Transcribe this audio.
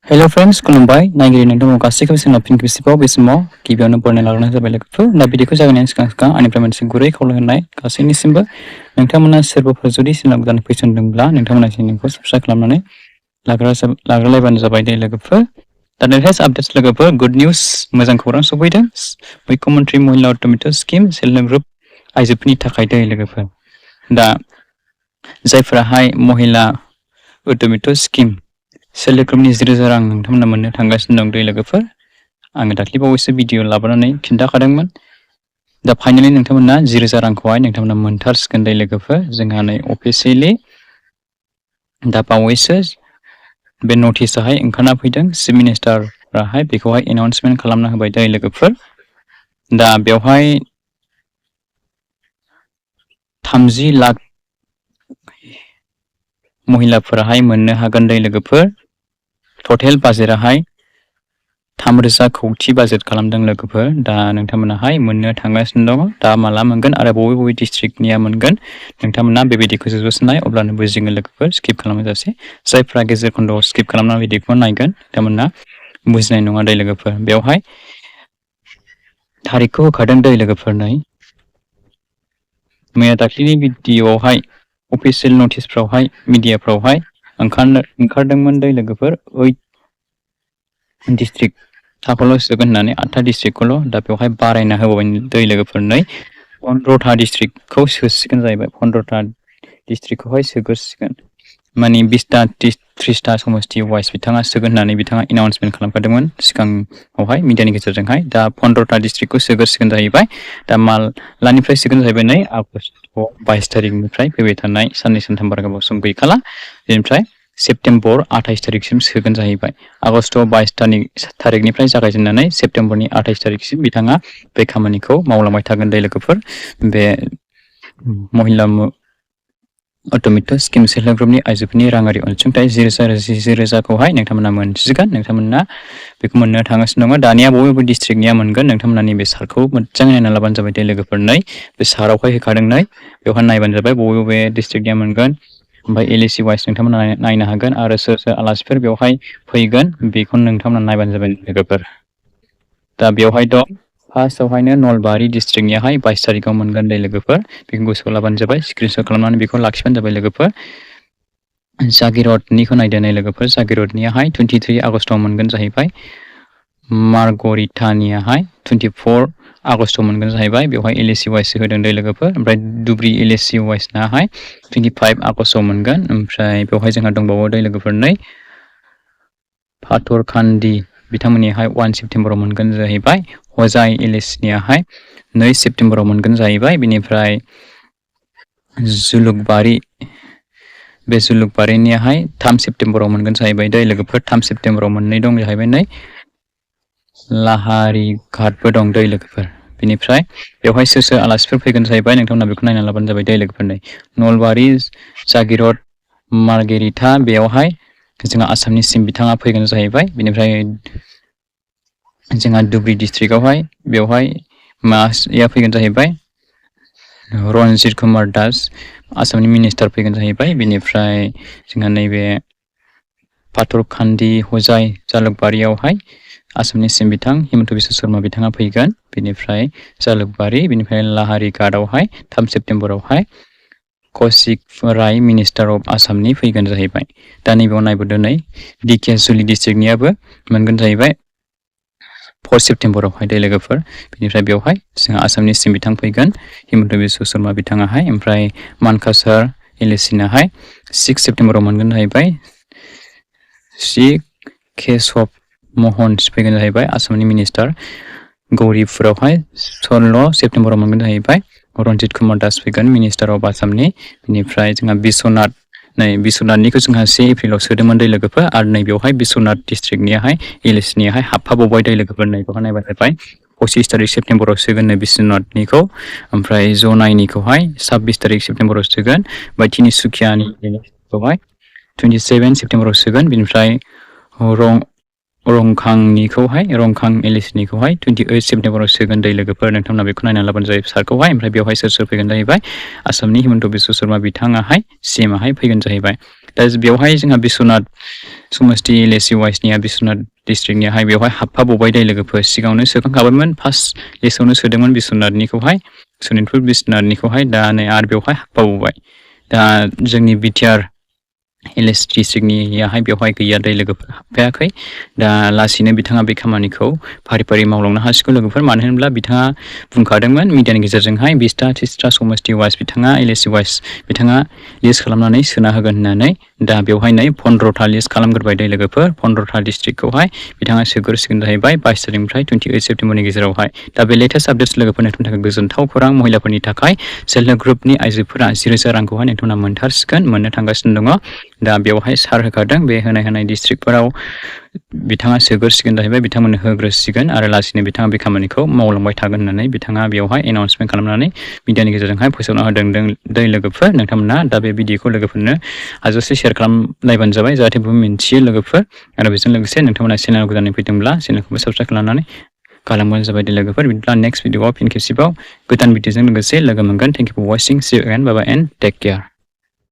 Hello friends, खुलुमबाय नायगिरि नोंथांमोन गासैखौबो जोंना फिन खेबसेबाव बे समाव गिबियावनो बरनायना लाग्रोनाय जाबाय लोगोफोर दा भिडिअखौ जागायनायनि सिगां आंनिफ्राय मोनसे गुरै खावलाय होनाय गासैनिसिमबो नोंथांमोना सोरबाफोर जुदि चेनेल गोदान फैसनदोंब्ला नोंथांमोना चेनेलखौ साबस्क्राइब खालामनानै लाग्रोलायबानो जाबाय दे लोगोफोर दा लेटेस्ट आपडेट्स लोगोफोर गुड निउज मोजां खौरां सफैदों मुख्यमन्त्रि महिला automatic scheme self help group आइजोफोरनि थाखाय दे लोगोफोर दा जायफोराहाय महिला अट'मेटिक स्किम सेल्फ हेल्प ग्रुपनि 10,000 रां नोंथांमोना मोननो थांगासिनो दं दै लोगोफोर आङो दाख्लैबावैसो भिडिअ लाबोनानै खिन्थाखादोंमोन दा फाइनालि नोंथांमोना 10,000 रांखौहाय नोंथांमोना मोनथारसिगोन दै लोगोफोर जोंहा नै अफिसियेलि दा बावैसो बे नटिसआहाय ओंखारना फैदों चिफ मिनिस्टाराहाय बेखौहाय एनाउन्समेन्ट खालामना होबाय दै लोगोफोर दा बेवहाय 30 लाख महिलाफोराहाय मोननो हागोन दै लोगोफोर टटेल बाजेटआहाय 3,000 कौटि बाजेट खालामदों लोगोफोर दा नोंथांमोनाहाय मोननो थांगासिनो दङ दा माला मोनगोन आरो बबे डिस्ट्रिक्टनिया मोनगोन नोंथांमोना बे भिडिअखौ जोबजासिम अब्लानो बुजिगोन लोगोफोर स्किप खालामाजासे जायफ्रा गेजेर खन्द'आव स्किप खालामनानै भिडिअखौ नायगोन बिथांमोना बुजिनाय नङा दै लोगोफोर बेवहाय थारिखखौ होखादों दै लोगोफोर नै मैया दाख्लिनि भिडिअआवहाय अफिसियेल नटिसफ्रावहाय मिडियाफ्रावहाय ओंखारदोंमोन दै लोगोफोर 8 डिस्ट्रिक्ट थाखौल' सोगोन होननानै 8था डिस्ट्रिक्टखौल' दा बेवहाय बारायना होबावबाय दै लोगोफोर नै 15था डिस्ट्रिक्टखौ सोसिगोन जाहैबाय 15था डिस्ट्रिक्टखौहाय सोग्रोसिगोन माने 20टा 30टा समस्ति वाइस बिथाङा सोगोन होननानै बिथाङा एनाउन्समेन्ट खालामखादोंमोन सिगाङावहाय मिडियानि गेजेरजोंहाय दा 15टा डिस्ट्रिक्टखौ सोग्रोसिगोन जाहैबाय दा मालानिफ्राय सोगोन जाहैबाय नै आगष्ट 22 तारिखनिफ्राय फैबाय थानाय साननै सानथाम बारा गोबाव सम गैखाला बेनिफ्राय सेप्तेम्बर 28 तारिखसिम सोगोन जाहैबाय आगष्ट 22 तारिखनिफ्राय जागायजेननानै सेप्तेम्बरनि 28 तारिखसिम बिथाङा बे खामानिखौ मावलांबाय थागोन दै लोगोफोर बे महिला अट'मेटिक स्किम सेल्फ हेल्प ग्रुपनि आइजोफोरनि राङारि अनसुंथाइ 10,000खौहाय नोंथांमोना मोनसिगोन नोंथांमोना बेखौ मोननो थांगासिनो दङ दानिया बबे डिस्ट्रिक्टनिया मोनगोन नोंथांमोना नैबे सार्टखौ मोजाङै नायना लाबानो जाबाय दे लोगोफोर नै बे सार्टआवहाय होखादों नै बेवहाय नायबानो जाबाय बबे डिस्ट्रिक्टनिया मोनगोन ओमफ्राय LAC वाइस नोंथांमोना नायनो हागोन आरो सोर सोर आलासिफोर बेवहाय फैगोन बेखौ नोंथांमोना नायबानो जाबाय लोगोफोर दा बेवहाय दं फार्स्टआवहायनो नलबारि डिस्ट्रिक्टनियाहाय 22 तारिखआव मोनगोन दे लोगोफोर बेखौ गोसोआव लाबानो जाबाय स्क्रिनशट खालामनानै बेखौ लाखिबानो जाबाय लोगोफोर जागिरदनिखौ नायदो नै लोगोफोर जागिरदनियाहाय 23 आगस्टआव मोनगोन जाहैबाय मार्गरिटानियाहाय 24 आगस्टआव मोनगोन जाहैबाय बेवहाय LAC वाइस होदों दे लोगोफोर ओमफ्राय दुब्रि LAC वाइसनाहाय 25 आगस्टआव मोनगोन ओमफ्राय बेवहाय जोंहा दंबावो दे लोगोफोर नै फाथरखान्दी बिथांमोननिहाय 1 सेप्तेम्बराव मोनगोन जाहैबाय हजाय LACनियाहाय 2 सेप्तेम्बराव मोनगोन जाहैबाय बेनिफ्राय जुलुकबारि बे जुलुकबारिनियाहाय 3 सेप्तेम्बराव मोनगोन जाहैबाय दै लोगोफोर 3 सेप्तेम्बराव मोननै दं जाहैबाय नै लाहारी घाटबो दं दै लोगोफोर बेनिफ्राय बेवहाय सोर सोर आलासिफोर फैगोन जाहैबाय नोंथांमोना बेखौ नायना लाबानो जाबाय दै लोगोफोर नै नलबारि जागिरद मार्गेरिटा बेवहाय जोंहा आसामनिसिम बिथाङा फैगोन जाहैबाय बेनिफ्राय जोंहा धुबरी डिस्ट्रिक्टआवहाय बेवहाय माबाया फैगोन जाहैबाय रनजित कुमार दास आसामनि मिनिस्टार फैगोन जाहैबाय बेनिफ्राय जोंहा नैबे फाथरखान्दी हजाय जालुकबारियावहाय आसामनिसिम बिथां हिमन्त बिश्व शर्मा बिथाङा फैगोन बेनिफ्राय जालुकबारि बेनिफ्राय लाहारी घाटआवहाय 3 सेप्तेम्बरावहाय कौशिक राय मिनिस्टार अफ आसामनि फैगोन जाहैबाय दा नैबेयाव नायबोदो नै दिकेसुलि डिस्ट्रिक्टनियाबो मोनगोन जाहैबाय 4 सेप्तेम्बरावहाय दे लोगोफोर बेनिफ्राय बेवहाय जोंहा आसामनिसिम बिथां फैगोन हिमन्त बिश्व शर्मा बिथाङाहाय ओमफ्राय मानकासार LACनाहाय 6 सेप्तेम्बराव मोनगोन जाहैबाय श्री केशव महन फैगोन जाहैबाय आसामनि मिनिस्टार गौरीपुरावहाय 16 सेप्तेम्बराव मोनगोन जाहैबाय रनजित कुमार दास फैगोन मिनिस्टार अफ आसामनि बेनिफ्राय जोंहा बिश्वनाथ नै बिश्वनाथनिखौ जोंहा 1 एप्रिलाव सोदोंमोन दै लोगोफोर आरो नैबेयावहाय बिश्वनाथ डिस्ट्रिक्टनियाहाय LACनियाहाय हाबफाबावबाय दै लोगोफोर नैबेखौ नायबानो जाबाय 25 तारिख सेप्तेम्बराव सोगोन नै बिश्वनाथनिखौ ओमफ्राय जनाइनिखौहाय 26 तारिख सेप्तेम्बराव सोगोन ओमफ्राय तिनिसुकियानिखौहाय 27 सेप्तेम्बराव सोगोन बेनिफ्राय रंखांनिखौहाय रंखां एलिसनिखौहाय 28 सेप्टेम्बराव सोगोन दै लोगोफोर नोंथांमोना बेखौ नायनानै लाबानो जायो सारखौहाय ओमफ्राय बेवहाय सोर फैगोन जाहैबाय आसामनि हिमन्त बिश्व शर्मा बिथाङाहाय सिएमआहाय फैगोन जाहैबाय दा बेवहाय जोंहा बिश्वनाथ समस्ति LAC वाइसनिया बिश्वनाथ डिस्ट्रिक्टनियाहाय बेवहाय हाबफाबावबाय दै लोगोफोर सिगाङावनो सोखांखाबायमोन फार्स्ट लिस्टआवनो सोदोंमोन बिश्वनाथनिखौहाय सनितपुर बिश्वनाथनिखौहाय दा नै आरो बेवहाय हाबफाबावबाय दा जोंनि बिटिआर LAC डिस्ट्रिक्टनियाहाय बेवहाय गैया दै लोगोफोर हाबफायाखै दा लासैनो बिथाङा बे खामानिखौ फारि फारि मावलांनो हासिगौ लोगोफोर मानो होनब्ला बिथाङा बुंखादोंमोन मिडियानि गेजेरजोंहाय 20टा 30टा समस्ति वाइस बिथाङा LAC वाइस बिथाङा लिस्ट खालामनानै सोना होगोन होननानै दा बेवहाय नै 15टा लिस्ट खालामग्रोबाय दै लोगोफोर 15टा डिस्ट्रिक्टखौहाय बिथाङा सोग्रोसिगोन जाहैबाय 22 तारिखनिफ्राय 28 सेप्तेम्बरनि गेजेरावहाय दा बे लेटेस्ट आपडेट्स लोगोफोर नोंथांनि थाखाय गोजोनथाव खौरां महिलाफोरनि थाखाय सेल्फ हेल्प ग्रुपनि आइजोफोरा 10,000 रांखौहाय नोंथांमोना मोनथारसिगोन मोननो थांगासिनो दङ दा बेवहाय सार होखादों बे होनाय डिस्ट्रिक्टफोराव बिथाङा सोग्रोसिगोन जाहैबाय बिथांमोननो होग्रोसिगोन आरो लासैनो बिथाङा बे खामानिखौ मावलांबाय थागोन होननानै बिथाङा बेवहाय एनाउन्समेन्ट खालामनानै मिडियानि गेजेरजोंहाय फोसावना होदों दै लोगोफोर नोंथांमोना दा बे भिडिअखौ लोगोफोरनो हाजासे शेयार खालामलायबानो जाबाय जाहाथे बयबो मिन्थियो लोगोफोर आरो बेजों लोगोसे नोंथांमोना चेनेल गोदानै फैदोंब्ला चेनेलखौबो साबस्क्राइब खालामनानै गालांबानो जाबाय दे लोगोफोर बिदिब्ला नेक्स्ट भिडिअआव फिन खेबसेबाव गोदान भिडिअजों लोगोसे लोगो मोनगोन thank you for watching see you again bye bye and take care